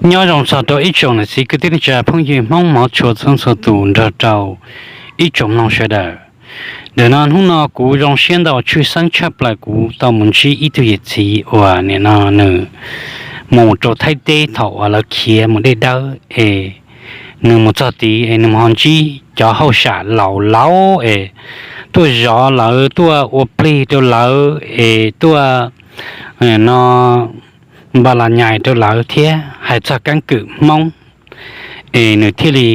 Nyob zoo txog rau ib tsoom niam txiv kwv tij neej tsa phooj ywg Hmoob hmov tshua txhua txhua tus nrog rau ib tsoom mloog sawv daws. Ntawm no hnub no kuv zoo siab ntau tshwj xeeb tshaj plaws kuv tau mus ntsib ib tug yawm txiv uas nim no nws mus rau Thaib teb thaum uas lawv khiav mus dej dawb es nws mus txog tid es nws mus ho ntsib cov hauj sam laus laus es tuaj zov lawv, tuaj ua plig rau lawv es tuaj no npa las nyais rau lawv thiab hais txog keeb kwm Hmoob es nws thiaj li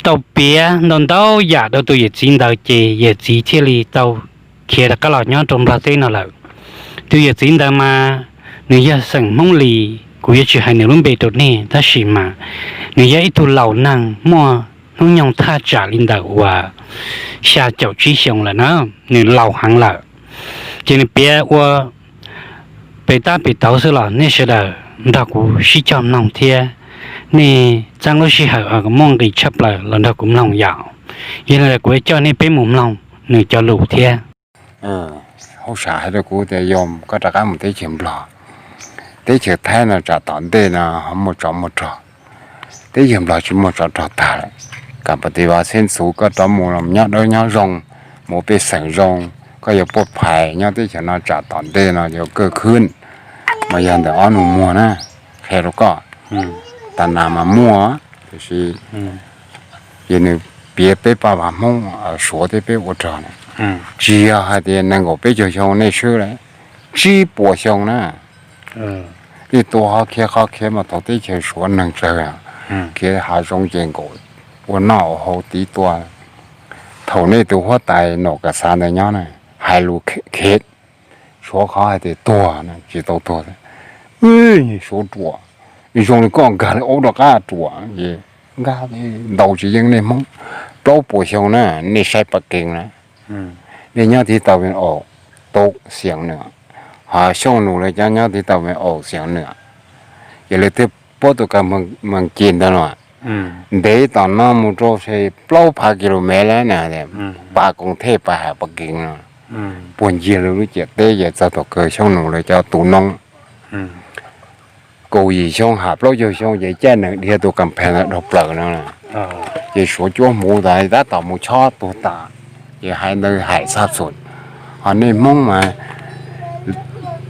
tau piav ntau ntau yam rau tus yawm txiv ntawd ces yawm txiv thiaj li tau khiav rov qab los nyob rau Nplog teb no lawm. Tus yawm txiv ntawd mas nws yog xeem Hmoob Lis, kuv yuav tsis hais nws lub npe rau nej tab sis mas nws yog ib tug laus neeg muaj hnub nyoog thaj tsam li ntawm uas xya caum tsib xyoo lawm na, nws laus heev lawm. Ces nws piav ua pem tab pem tauv xwb los nej sawv daws nrog kuv sib cog mloog thiab nej txeeb lub sij hawm muaj nqis tshaj plaws los nrog kuv mloog yom. Yog li ntawd kuv yuav coj nej peb mus mloog nws cov lus thiab. Hauj sam hais rau kuv tias yog koj rov qab mus teb chaws Nplog, teb chaws Thaib no tsam tom ntej no ho muaj tsov muaj rog, teb chaws Nplog tsis muaj tsov rog tag lawm. Kam pas tis vas xeeb xus koj rov mus los nyob dawb nyob zoo, mus pej xeem zoo, koj yuav puaj phais nyob teb chaws no tsam tom ntej no yuav kawg khwb. Mas yog ntawm ob nus muag na, qhia rau koj, tas nas mas muaj, tiam sis ces nws piav peb paj vas Hmoob Suav thiab peb ua rog na, tsis yog hais tias nees nkaum peb caug xyoo nej swb lawm, tsib puas xyoo na. Ib tua qhov khiav qhov khiav mas thaum teb chaws Suav neeg tsawg, khiav hav zoov ces nkaum ua noj ua haus tiv tua. Thaum nej tus huab tais nom kas xav ntawd nyob na, hais lus khiav, Suav qhov hais tias tuag tsis tau tuag, Suav ruam, zoo li koj nkag li aub rov qab ruam es nkag ntaus tsis yeej nej Hmoob. Plaub puas xyoo na, nej saib Pas Kees na, nej nyob tiv tau me aus, tau xiam nws, ho Xyooj Nus lawv cov nyob tiv tau me aus xiam nws, ces lawv thiaj puab tus kas Mees Ces ntawd los ntev tom no mus rau plaub phav ki lu mev lawm na, Pas Koos Thej pas hais Pas Kees no, puag nciag lawv lub ciam teb ces txog tom kawg Xyooj Nus lawv cov tus noob kaum yim xyoo ham plaub caug xyoo ces caij nees dhia tus kas phees ntawd dhau plaws no. Ces Suav cuab hmuv tas tab tom mus chob tuag tas, ces hais ntawd hais txhaj xum. Ho nej Hmoob mas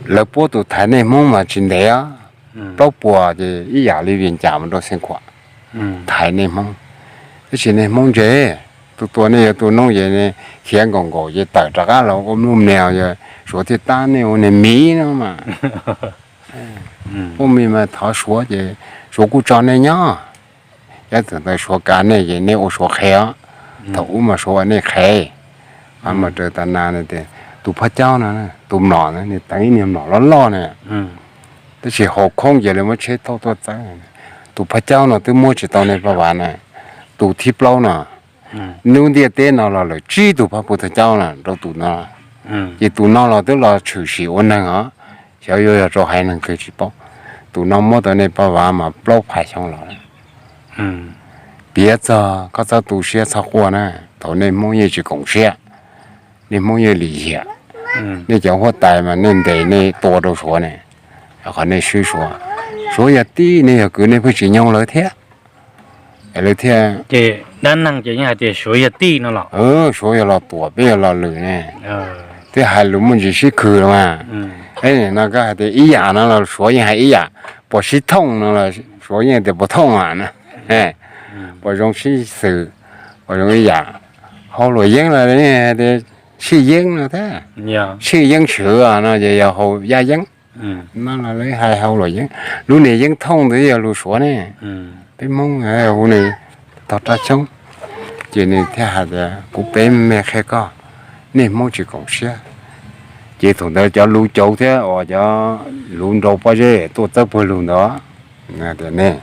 lawv puab tus thaiv nej Hmoob mas tsis ntev, plaub puas ces ib yam li Vias Cas mus rau Xeev Khuam thaiv nej Hmoob. Tab sis nej Hmoob ntse, tus tua nej yuav tus noob ces khiav nkaum nkaum ces tawm rov qab los ua mluj mlias, Suav thiaj tab nej ua niag miv no mas. Ua miv mas thov Suav ces Suav kuj tso nej nyob. Yog thaum ntawd Suav kav nej ces nej ua Suav qhev os. Thaum ub mas Suav ua nej qhev. Mas raws tas nas tias tus phab caub no, tus mlom na, nws teev ib niag mlom loj loj na, tab sis haus khoob ces lawv muab tsheb thauj tuaj txeeb. Tus phab caub no twb muab tsis tau nej paj vav na. Tus thib plaub no, hnub ntiaj teb no los lawm tsib tug phab pug thaj caub na rau tus no, ces tus no los twb los tshwm sim ua neeg os. Xyov yuav yog rau haiv neeg twg tsis paub. Tus no muab tau nej paj vav mas plaub phav xyoo los. Piav txog koj txhob tu siab txhob quaj na, thaum nej Hmoob yeej tsis koom siab, nej Hmoob yeej lim hiam, nej cov huab tais mas nej ntes nej tua rau Suav ne, qhov nej swb Suav. Suav yog tij, nej yog kwv nej pheej tsis nyoo lawv thiab. Lawv thiaj, dab neeg ces yeej hais tias Suav yog tij no los, Suav yog los tuam peb yog los lwm ne, thiaj hais lus muaj ntsis sib khwm los mas. No koj hais tias ib yam no los Suav yeej hais ib yam, puas sib thooj no los Suav yeej tias puas thooj na, puas zoo sib xws, puas zoo ib yam. Hauj luam yeeb los tias sib yeeb no thiab, sib yeeb swv no ces yog haus yaj yeeb. No los lawv hais hauj luam yeeb, lub niag yeeb thooj ntawd yog lus Suav ne. Peb Hmoob hu nws tog raj xyoob. Ces nws thiaj hais tias kuv peb me qhia koj, nej Hmoob tsis koom siab. Ces thaum ntawd cov luv cauv thiab uas cov luv nrau pob zeb tuaj txawb pawg lug ntawd tias nej,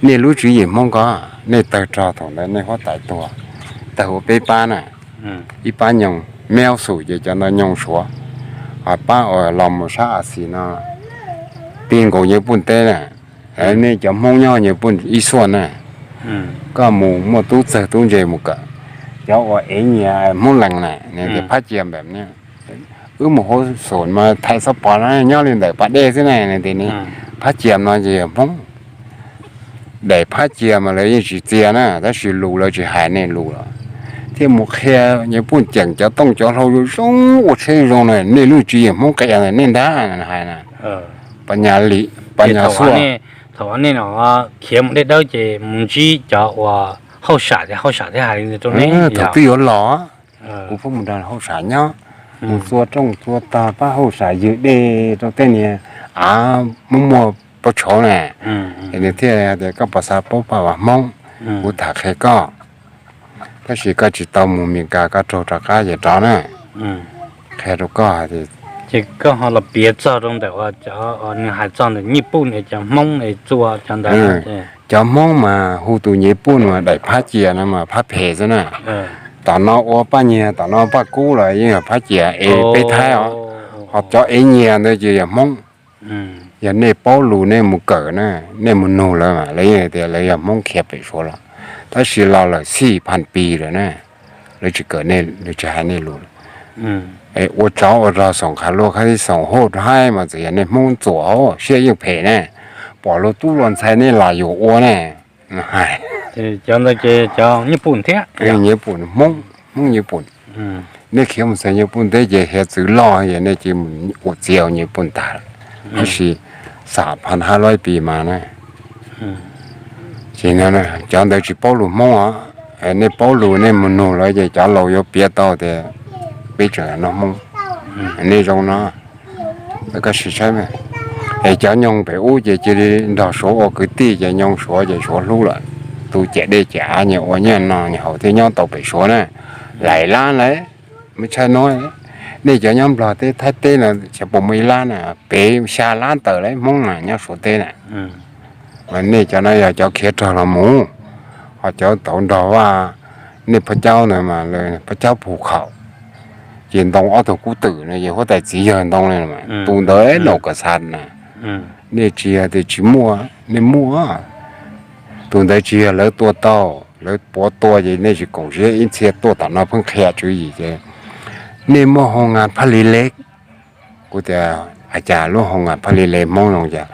nej lub tswv yim Hmoob ko, nej tawg rog thaum ntawd nej huab tais tuag, tawg ua peb pab na, ib pab nyoog, me ob xum ces cov ntawd nyoog Suav, ho pab uas los mus sab As Xis no, ti nkaus Nyij Pooj teb na, nej cov Hmoob nyob Nyij Pooj ib xuaj na, koj mus muaj tub txawg tub ntse mus kawm, cov uas ev nyias Hmoob Lees na, nws tias phab cia npem ne, wb mus hauv xum mas thaiv xob pos no nyob li ntawm pas dej xwb na, nws tias ne, Phab Cia no ces yog Hmoob. Daim Phab Cia mas lawv yeej tsis txia na, tab sis lus lawv tsis hais nej lus lawm. Thiaj mus qhia nyias puj ceem cov tooj cov hlau zoo zoo ua tsheb zoo na, nej lub tsis yog Hmoob qia nej ntag hais na. Pab Nyab Li, pab Nyab Xua. Thaum nej no khiav mus dej dawb ces mus ntsib cov uas hauj sam ces hauj sam thiaj hais li ntawd rau nej. Thaum twb yuav los, kuv pheej mus nrog hauj sam nyob, mus txua rooj txua tog pab hauj sam ywg dej rau tej niag av muaj muaj pob tshauv na. Es nws thiaj tias koj puas xav paub paj vas Hmoob, kuv tham qhia koj. Tab sis koj tsis tau mus Mes Kas, koj raug rov qab ces rov na. Qhia rau koj tias, ces koj ho los piav txog rau ntawm uas cov nws hais txog ntawm Nyiaj Puj cov Hmoob txua cov ntawd. Cov Hmoob mas hu tus Nyiaj Puj mas daim Phab Cia no mas phab phem xwb na. Tom no ua Paj Nyiag, tom no Paj Kub los yeej yog Phab Cia es peb Thaib os. Ho cov ev nyiag ntawd ces yog Hmoob. Yog nej paub lus nej mus kawm na, nej mus nug lawv mas lawv yeej tias lawv yog Hmoob khiav pem Suav los, tab sis los lawm xij phan pis lawm na, lawv tsis kawm nej, lawv tsis hais nej lus. Es ua tsov ua rog xoom qhav luaj khab tib xoom hauj rhaib mas txawm yog nej Hmoob txuam hauj siab yeej phem ne, pom luag tub luag ntxhais nej lam yuav ua ne. Cov ntawd ces cov Nyiaj Puj thiab, Nyiaj Puj, Hmoob, Hmoob Nyiaj Puj. Nej khiav mus txog Nyiaj Puj teb ces hiav txwv loj es nej cia mus ua txiav Nyiaj Puj tag lawm. Tab sis xam pha hab luaj pis mas na. Ces cov ntawd tsis paub lus Hmoob os. Nej paub lus nej mus nug lawv ces cov laus yuav piav tau tias peb tseem noj Hmoob. Nej zoo no, koj sim saib, es cov nyoog pem ub ces cia li nrog Suav ua kwv tij ces nyoog Suav ces Suav hlub lawm. Tus ciam dej ciam av nyias ua nyias noj nyias haus thiaj nyob tau pem Suav na. Laim lab lawm, muaj tshaib nuav. Nej cov nyob Nplog teb Thaib teb no xyov puas muaj ib lab na, pem xya lab tawm lawm Hmoob na nyob Suav teb na. Mas nej cov no yog cov khiav rog los mus, ho cov tauv nrog Vaj, nej pog caub ntawd mas pog caub pug khaum, ces ntoo ob tug kub twm no ces huab tais txiv yawg ntoo li, tus ntawd nau kas xav na. Nej tsis yog tias tsis muaj, nej muaj. Tus ntawd tsis yog lawv tua tau, lawv puav tua ces nej tsis koom siab ib txhia tuaj tom no pheej qhia tswv yim ces nej muaj hoo nas phaj li le. Kuv tias, a cas lub hoo nas phaj li le Hmoob zoo cas?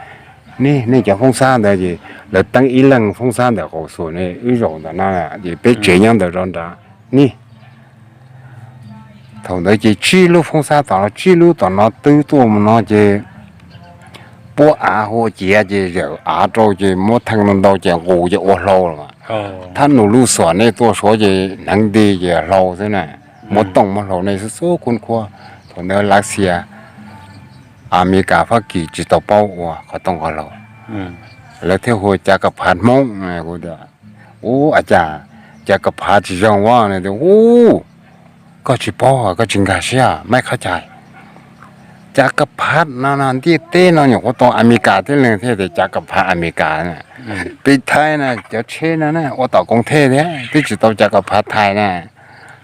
Nej, nej cov Foob Xab ntawd ces lawv teeb ib leeg Foob Xab ntawm qaum xuas ne, wb zaum ntawm no ces peb tsev nyob ntawm zov nrad ne. Thaum ntawd ces tsib lub Foob Xab tom no, tsib lub tom no twb tuaj mus no ces puab av hua ciav ces zawm av rau ces muab theej ntau ntau ces nqus ces ua hlau los. Thab nus lub xuam nej tuaj Suav ces hneev nti ces hlau xwb na. Muab tooj muab hlau nej xub xub khub khuab. Thaum ntawd Lav Xias, Amelikas, Fab Kis tsis tau paub ua qhov tooj qhov hlau, lawv thiaj hu Cav Kas Phav Hmoob. Kuv tias, ub, a cas Cav Kas Phav tsis zoo as? Nws tias, ub, koj tsis paub, koj tsis nkag siab, maiv qhov cai. Cav Kas Phav no no ntiaj teb no nyuam qhuav tau Amelikas tib leeg thiaj tias Cav Kas Phav Amelikas. Peb Thaib na cov tsheb no na ua tom Koos Thej thiab twb tsis tau Cav Kas Phav Thaib na.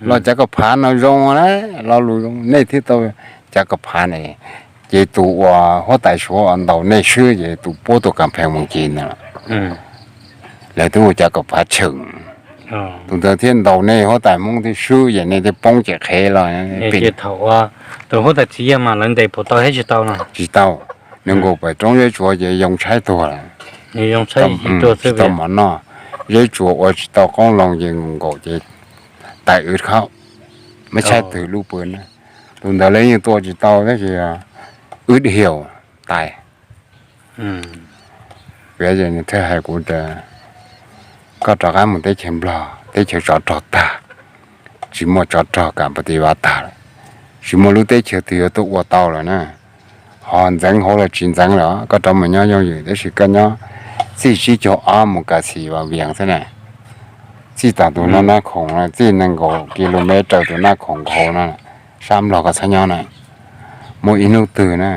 Los Cav Kas Phav no zoo na, lo lus zoo nej thiaj tau Cav Kas Phav ne. Ces tus uas huab tais Suav ntaus nej swb ces tus puab tus kas phees mus ces ntawd lawv twb ua Cav Kas Phav Tsheem. Tus ntawd thiaj ntaus nej huab tais Hmoob thiaj swb ces nej thiaj poob ces qhev los. Thaum tus huab tais txiv yawg mas lawv ntes puas tau thiab tsis tau no? Tsis tau. Nws nkaum pem roob Zeb Tsuas ces yoo tshaib tuag lawm, tsis tau mov noj. Zeb Tsuas ua tsis tau qoob loo ces nkaum ces tais wb khaub, maiv tshaib twg lub pw na. Tus ntawd lawv yeej tua tsis tau tab sis wb hiaum tais. Thiaj hais kuv tias, koj rov qab mus teb chaws Nplog, teb chaws tsov rog tag, tsis muaj tsov rog kam pab tiv vaj tag lawm, tsis muaj lub teb chaws twg yuav tuaj ua tau lawm na. Ho ntxeev hauv los tsis ntxeev lawm, koj rov mus nyob yooj yim, tab sis koj nyob txij tsib caug ob mus Kas Xim Vas Vias xwb na, txij tom tus no Naj Khoom no txij nees nkaum ki lu mev raws tus Naj Khoom nkaus no, sab Nplog koj txhob nyob na. Muaj ib hnub twg na,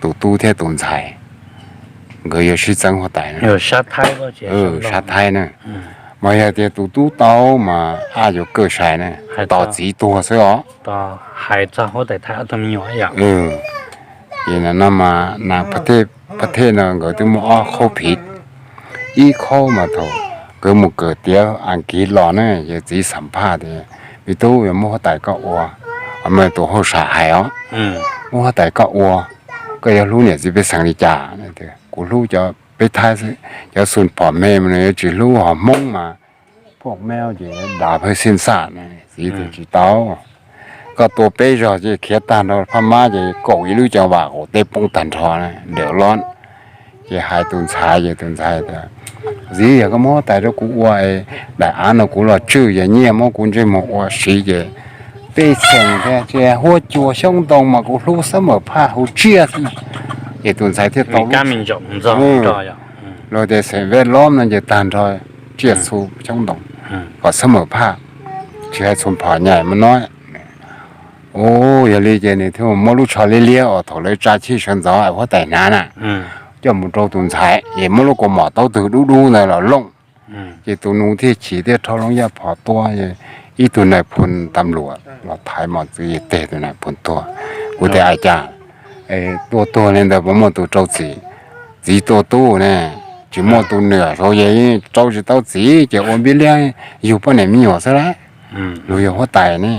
tus tub thiab tus ntxhais nkawd yuav sib txeeb huab tais, sab Thaib na. Mas yog tias tus tub tau mas ab yuav kawj sai na, tos txiv tuag xwb os. Ces no mas na, pab thej no nkawd twb muaj ob khaub phiv, ib khaub mas thaum nkawd mus kawm tiav Askiv los na, yawg txiv xam phaj tias, me tub, yuav muab huab tais koj ua, mas tus hauj sam hais os, muab huab tais koj ua. Koj yuav hlub niam txiv pej xeem li cas? Kuv hlub cov peb Thaib xwb, cov xus phom me mas nws yuav tsis hlub, ho Hmoob mas poj me ces dav phawj xij xaj na, txiv tias tsis tau. Koj tua peb zog ces khiav tag nrho, phab mab ces kaum ib lub cov vam qaum teb poob tag nrho na, nrawm lob. Ces hais tus ntxhais ces tus ntxhais tias, txiv, yog koj muab huab tais rau kuv ua, daim av no kuv los tswj, yog nyiaj muab kuv ntsej muag ua siv ces pej xeem thiab tsis huab cua xyoob ntoo mas kuv hlub xab mawm phaj huv tsiaj xwb na. Ces tus ntxhais thiaj tau lub, luag tias xeem vej lob no ces tag nrho tsiaj txhu xyoob ntoo, kom xab mawm phaj, tsis hais txhua phom nyais mas no. Ua yog li ces nws thiaj muab lub tsho liab liab uas thaum lawv tsa chij sawv ntxov huab tais hnav na, coj mus rau tus ntxhais es muab lub kaus mom taub twg dub dub ntawd los looj. Ces tus nus thiaj chim thiaj rho loo yaj phom tua, ib tug nais phoo tam luam los thaiv mos txwv es teg tus nais phoo tuag. Kuv tias, a cas tuaj tuag li ntawd puas muaj tus rau txim? Txiv tua tub ne, tsis muaj tus nws, rau yeej rau tsis tau txiv ces ua npib liab yug poj niam me nyuam xwb lawm. Luag yog huab tais ne.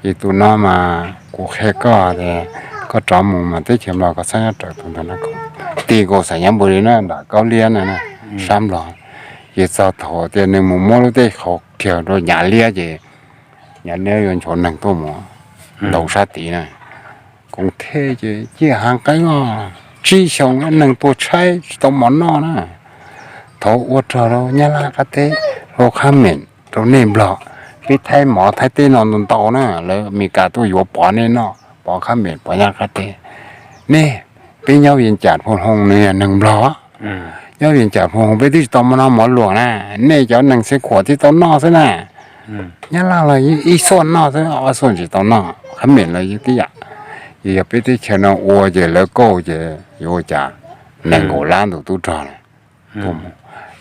Ces tus no mas kuv qhia koj tias koj rov mus mas teb chaws Nplog koj txhob nyob raws tus ntawd na, tis nkaus xav nyob npaum li na nram Kaub Liab na, sab Nplog. Ces txog thaum tias nws mus muab lub tej qhov kiag rau Nyav Liab ces Nyav Liab yuav nchuav neeg tuaj mus ntaus sab tid na. Koom Thej ces ciaj heev qeeb os, tsib xyoo neeg tuag tshaib tsis tau mov noj na. Thov ua rog rau Nyab Laj qab teb, rau Khab Mem, rau nej Nplog, peb Thaib mov Thaib teb no ntau ntau na, lawv Mes Kas tuaj yuav pov nej noj, pov Khab Mem, pov Nyab Laj qab teb. Nej, peb nyob Vias Cas Phu Hoo, nws yog neeg Nplog, nyob Vias Cas Phu Hoo peb twb tsis tau mov noj mov luam na, nej cov neeg Xeev Khuam thiaj tau noj xwb na. Nyab Laj los ib xuaj noj xwb, ob xuaj tsis tau noj, Khab Mem los yeej tib yam. Ces yog peb teb chaws no ua ces lawv kauj ces yuav ua cas, nees nkaum lab ntawm tub rog na.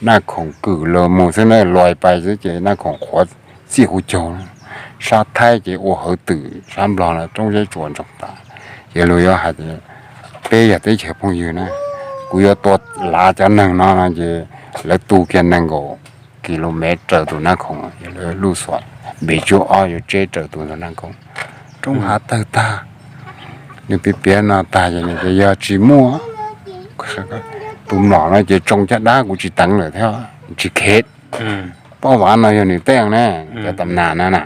Naj Khoom Kwm los mus xwb na, luag pais xwb ces Naj Khoom qhuav txij qub caug na. Sab Thaib ces ua hawv twm, sab Nplog no roob zeb tsuas ntsoog tas. Ces luag yuav hais tias peb yog teb chaws phooj ywg na, kuv yuav tua lav cov neeg no no ces lawv tu kiag nees nkaum kilomev raws tus Naj Khoom, lawv luj xuam npes tsuj ob yuav tseb raws tus ntawd Naj Khoom. Roob hav tawg tag, nws piav piav no tag ces nws tias yog tsis muaj tus mlom no ces tsoo caj dab kuv tsis teev lawm thiab, tsis khev. Poj Vav no yog nws tej ne, cov tam nas no na.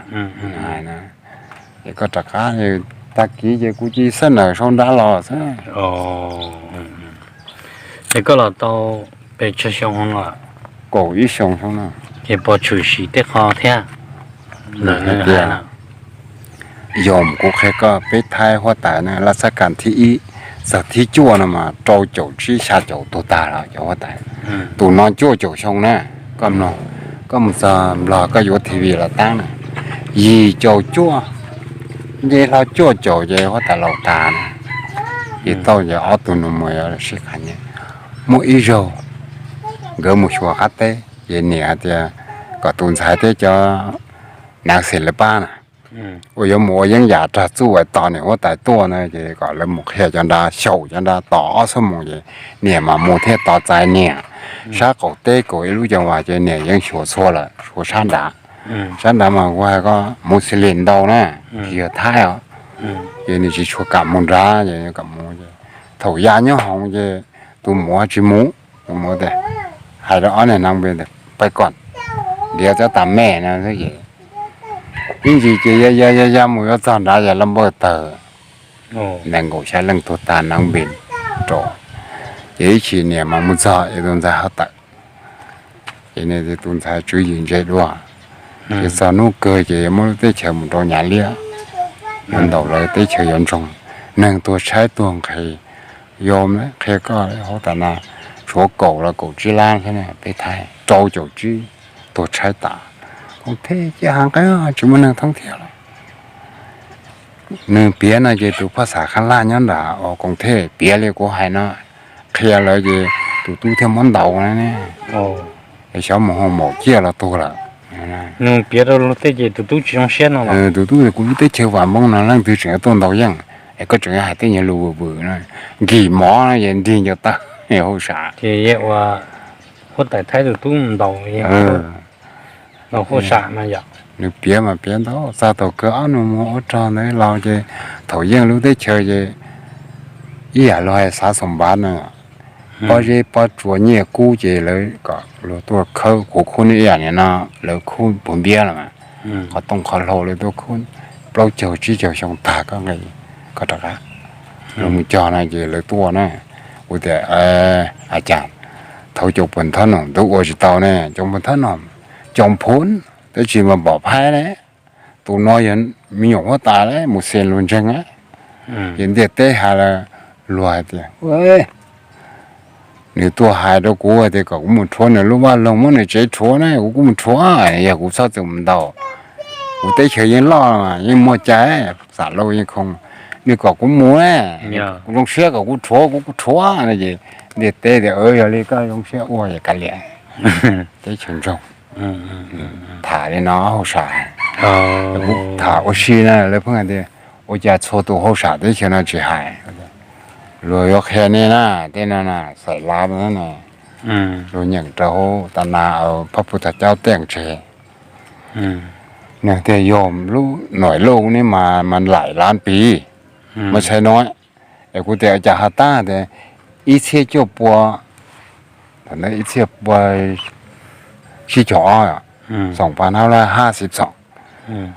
Ces koj rov qab, tag kis ces kuv cia li xab nawm sau nrad los xwb. Es koj los tau pes tsawg xyoo no? Kaum ib xyoo xwb no. Ces puas tshwm sim tej qho thiab? Yog kuv qhia koj, peb Thaib huab tais na, laj xab kas thib ib txog thib cuaj no mas rau caum tsib xya caum tuag tag lawm cov huab tais. Tus no cuaj caum xyoo na, koj mloog, koj mus txog Nplog koj yuav T V los tab na, yim caum cuaj, nce hlo cuaj caum ces huab tais laus tas na. Ces tau ces ob tug nus muag yuav sib qha nyiaj. Muaj ib zaug nkawd mus xyuas qab teb ces niam hais tias kom tus ntxhais thiab cov nav xes lawv pab na, uas yuav mus ua yeeb yam rog txuj uas tos niam huab tais tuaj na, ces kom lawv mus qhia cov nrad, xyaum cov nrad tos ob xuab moos ces niam mam mus thiab tos txais niam. Sab qaum teb kaum ib lub cov vas ces niam yeej xyuas txhua lawm, xyuas sab nrad. Sab nrad mas kuv hais koj, Muslim ntau na, tsis yog Thaib os. Ces nws tsis tshua kam mus nrad, kom mus, thaum ya nyob hoov ces tus muam tsis mus, tus muam tias, hais rau ob niag nav npe tias pais kom ntiav cov tas mej no xwb ces ib ntsis ces ya ya ya ya mus yuav txog nrad yog laj npawj tawg, nees nkaum xya leej tuag tag nav npe rau. Ces ib chim niam mas mus txog es tus ntxhais ho tawm. Ces tus ntxhais tswv yim ntse dua, ces txog hnub kawg ces muab lub teb chaws mus rau Nyav Liab, yuav ntaus lawv teb chaws yuav ntsoog, neeg tuag tshaib tuag nqhis. Yog qhia koj, huab tais na, tshuav kaum los kaum tsib lab thiab na, peb Thaib rau caum tsib tuag tshaib tas. Koom Thej ciaj heev qeeb, tsis muaj neeg thoob thiab lawm. Nws piav no ces tus phoj xam Khab Laj nyob nram Koom Thej piav li kuv hais no, qhia lawv ces tus tub thiaj muab ntaus na ne. Xyov mus hoo maum ciaj los tuag lawm. Nws piav rau luag tej ces tus tub tsis zoo siab no los? Tus tub, kuv lub teb chaws vam npoo no leej twg tseem yuav tuaj ntaus yeej, es koj tseem yuav hais tej nyuag lus vwm vwm no, nkim mov no es nrig ncaws taw hauj sam. Ces ua huab tais Thaib tus tub ntaus, ntaus hauj sam no yom. Nws piav mas piav ntau, txog thaum kawg ob nus muag ua rog ntawd los ces thaum yeej lub teb chaws ces ib yam luag hais xav xoom npav no, pob zeb pob tsuas nyiaj kub ces lawv kom luag tuaj khawb kuv khub ib yam li no, lawv khub puag npiab los mas, qhov tooj qhov hlau lawv tuaj khub, plaub caug tsib caug xyoo tag koj nqis, koj rov qab. Luag mus cog no ces lawv tuaj na, kuv tias, a cas thaum cov puas thab nom twb ua tsis tau ne, cov puas thab nom, cov phuv, tab sis mas pom phaib ne, tus no yog me nyuam huab tais lawm mus xees luag ntseeg a. Ces ntiaj teb hais luag hais tias, nws tuaj hais rau kuv tias kom kuv mus rhuav nws lub vaj loog muab nws tsev rhuav na, kuv kuj mus rhuav, yog kuv txhob txwm mus ntaus, kuv teb chaws yeej loj, yeej muaj cai, xam lauj yeej khoo, nws kom kuv mus na, zoo siab kom kuv rhuav kuv kuj rhuav no ces ntiaj teb tias, yog li koj zoo siab ua es kav liam, teb chaws ntsoog. Tham li no hauj sam, tham ua si na lawv pheej hais tias, ua cas txhua tus hauj sam teb chaws no tsis hais, luag yuav qhia nej na, tej no na, xaim lav na, luag nyeem rau hauv tas nas Phab Phu Thas Caub tej tseg, nws tias yog lub nuam luj ne mas laim lav pis, mas txhais no, es kuv tias cas has tab tias ib txhiab cuaj pua, thaum ntawd ib txhiab pua tsib caug ob, xoom pas nab laj hab xib xoom,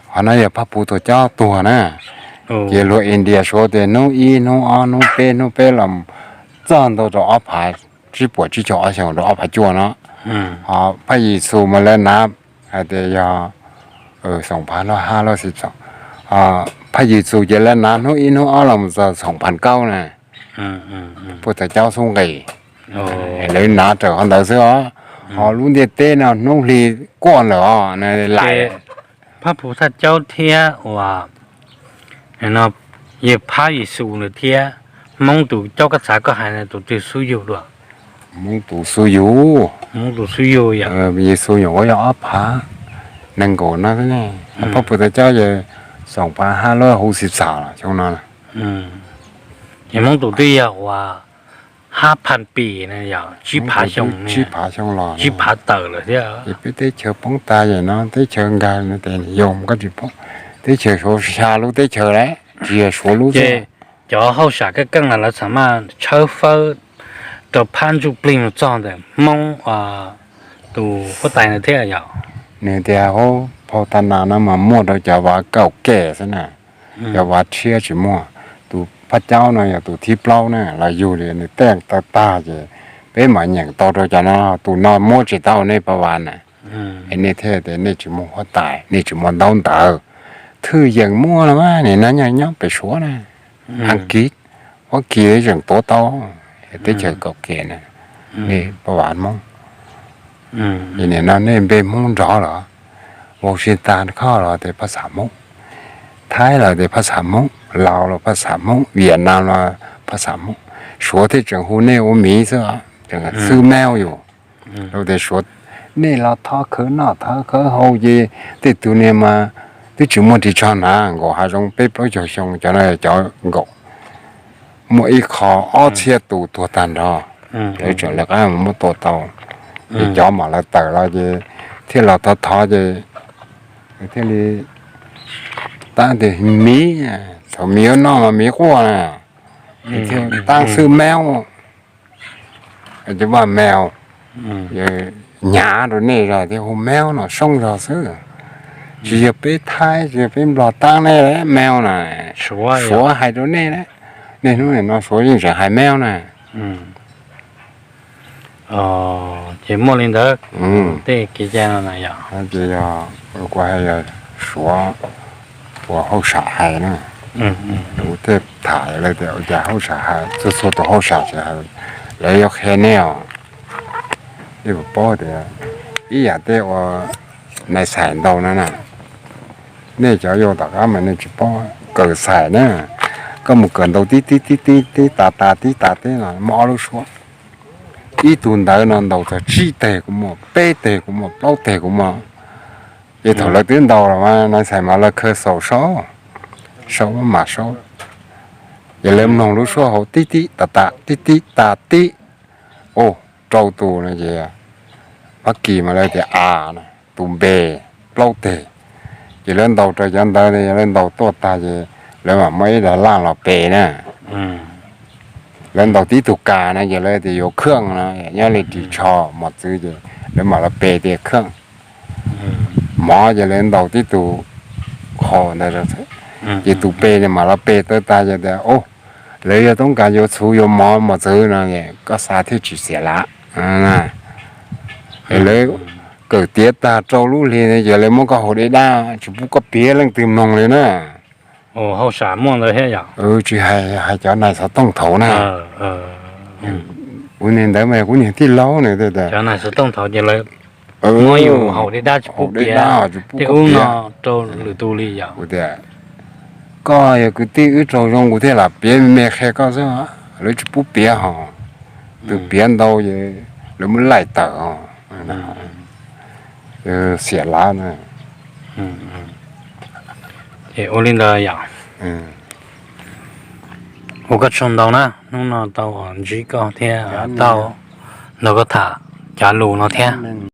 qhov no yog Phab Phu Thas Caub tuag na, ces luag India suav tias hnub ib hnub ob hnub peb hnub peb los txog ntau rau ob phav tsib puas tsib caug ob xyoo rau ob phav cuaj no, ho Phab Yexus mas lawv nav hais tias yog xoom pas nab laj hab laj xib xoom, Phab Yexus ces lawv nav hnub ib hnub ob los txog xoom pas kaub na, Phab Phu Thas Caub xub nqis, lawv nav raws qhov ntawd xwb os, ho lub ntiaj teb no hnub hli kuaj ntawm os, laim. Phab Phu Thas Caub thiab uas yawg Phab Yexus ntawd thiab, Hmoob tus Caub Kab Txav koj hais tus twg xub yug dua? Hmoob tus xub yug, Yexus nyuam qhuav yog ob phav nees nkaum no, Phab Phu Thas Caub yog xoom pas hab laj hab xib xoom los xyoo no. Ces Hmoob tus twb yog uas hab phav pis, tsib phav xyoo, tsib phav xyoo los, tsib phav tawm lawm thiab. Ces peb teb chaws poob tag yam no, teb chaws nkag no ces yog koj tsis poob, teb chaws Suav xya lub teb chaws lawm, tsis yog Suav lub xwb. Cov hauj sam keej keej no lawv txawm maj tshawb fawb rau phab ntsuj plig mus txog ntawm Hmoob tus huab tais ntawd thiab yom? Nws tias hauv phau tas nas no mas muaj rau cov vav kaum kem xwb na, cov vav tshiab tsis muaj. Tus Phab Caub no yog tus thib plaub na, los yug li nws tej tawg tag ces peb mam nyeem tau rau cov no, tus no muab tsis tau nej pab vav na. Es nej thiaj tias nej tsis muaj huab tais, nej tsis muaj ntaub ntawv. Thwj yees muaj los mas, nim no nyob pem Suav na, Askiv, Fab Kis tseem tuav tau, teb chaws kaum kem na, nej pab vav Hmoob. Es nim no nej npe Hmoob nrov los, Washington kho los tias phaj xaj Hmoob, Thaib los tias phaj xaj Hmoob, Laus los phaj xaj Hmoob, Vietnam los phaj xaj Hmoob, Suav thiaj tseem hu nej ua miv xwb, tseem xwb meb yus. Lawv tias Suav, nej los thov khawv noj thov khawv haus ces tej tug niag mas twb tsis muaj ris tsho hnav, nkaum hav zoov peb plaub caug xyoo, cov no cov nkaum, muaj ib qho ob txhiab tus tuag tag nrho, lawv tseem lawv qab mus muab tua tau. Ces cov mam lawv tawm los ces thiaj los thov thov ces thiaj li tab tias miv, thaum miv yuav noj mas miv quaj na, thiaj tab xwb meb, cov vaj meb, hnyav rau nej zog thiaj hu meb no soob zog xwb. Tsis yog peb Thaib, tsis yog peb Nplog tab nej meb na, Suav hais rau nej na. Niaj hnub nim no Suav yeej tseem hais meb na. Ces muaj li ntawd, tej kev cai no na yog, ces yog kuv hais yog Suav ua hauj sam hais na. Kuv thiaj tham lawv tias ua cas hauj sam hais, txhua txhua tus hauj sam tsis hais, lawv yuav qhia nej os. Nej puas paub tias ib yam tej ua nais xais ntau no na, nej cov yau tom qab mas nej tsis paub, kawm xais na, koj mus kawm ntau tib tib tib tib tib tas tas tib tas tib no muaj ob lub suab. Ib tug ntawv no ntaus txog tsib teg kuj muaj, peb teg kuj muaj, plaub teg kuj muaj. Ces thaum lawv twb ntaus los mas nais xais mas lawv khaws xaus saub, saub mam saub. Ces lawv mloog lub suab hauv tib tib tas tas tib tib tas tib, rau tus no ces Fab Kis mas lawv tias a, tus npe plaub teg. Ces lawv ntaus rau cov ntawv, lawv ntaus tuaj tag ces lawv mam muab ib daim laj los pes na. Lawv ntaus tib tug kas no ces lawv tias yuav khawj no, nyob li ris tsho mos txwv ces lawv mam los pe tias khawj. Mov ces lawv ntaus tib tug qhov ntawd, ces tus pe mam los pe tawv tag ces tias, Lawv yog toob kas yuav txhuv yuav mov mos txwv no, koj xav thiaj tsis xiam lav. Lawv kawm tiav tag rau lub hli no ces lawv muab koj haus dej dab, tsis pub koj piav leej twg mloog li na. Tsis hais, hais cov nais xov tooj thaud na. Kuv niag ntawd mas kuv niag tij laug na, muab yus haus dej dab tsis pub piav tej ub no rau lwm tus li yom. Tias, Koj yog kwv tij wb tsaug zoo kuv thiaj lam piav me me qhia koj xwb, lawv tsis pub piav hos. Tus piav ntau lawv muab laij tawm os. Xiam lav na. Ces ua li ntawd yom. Ua koj tsaug ntau na, hnub no tau ntsib koj thiab tau nrog koj tham cov lus no thiab.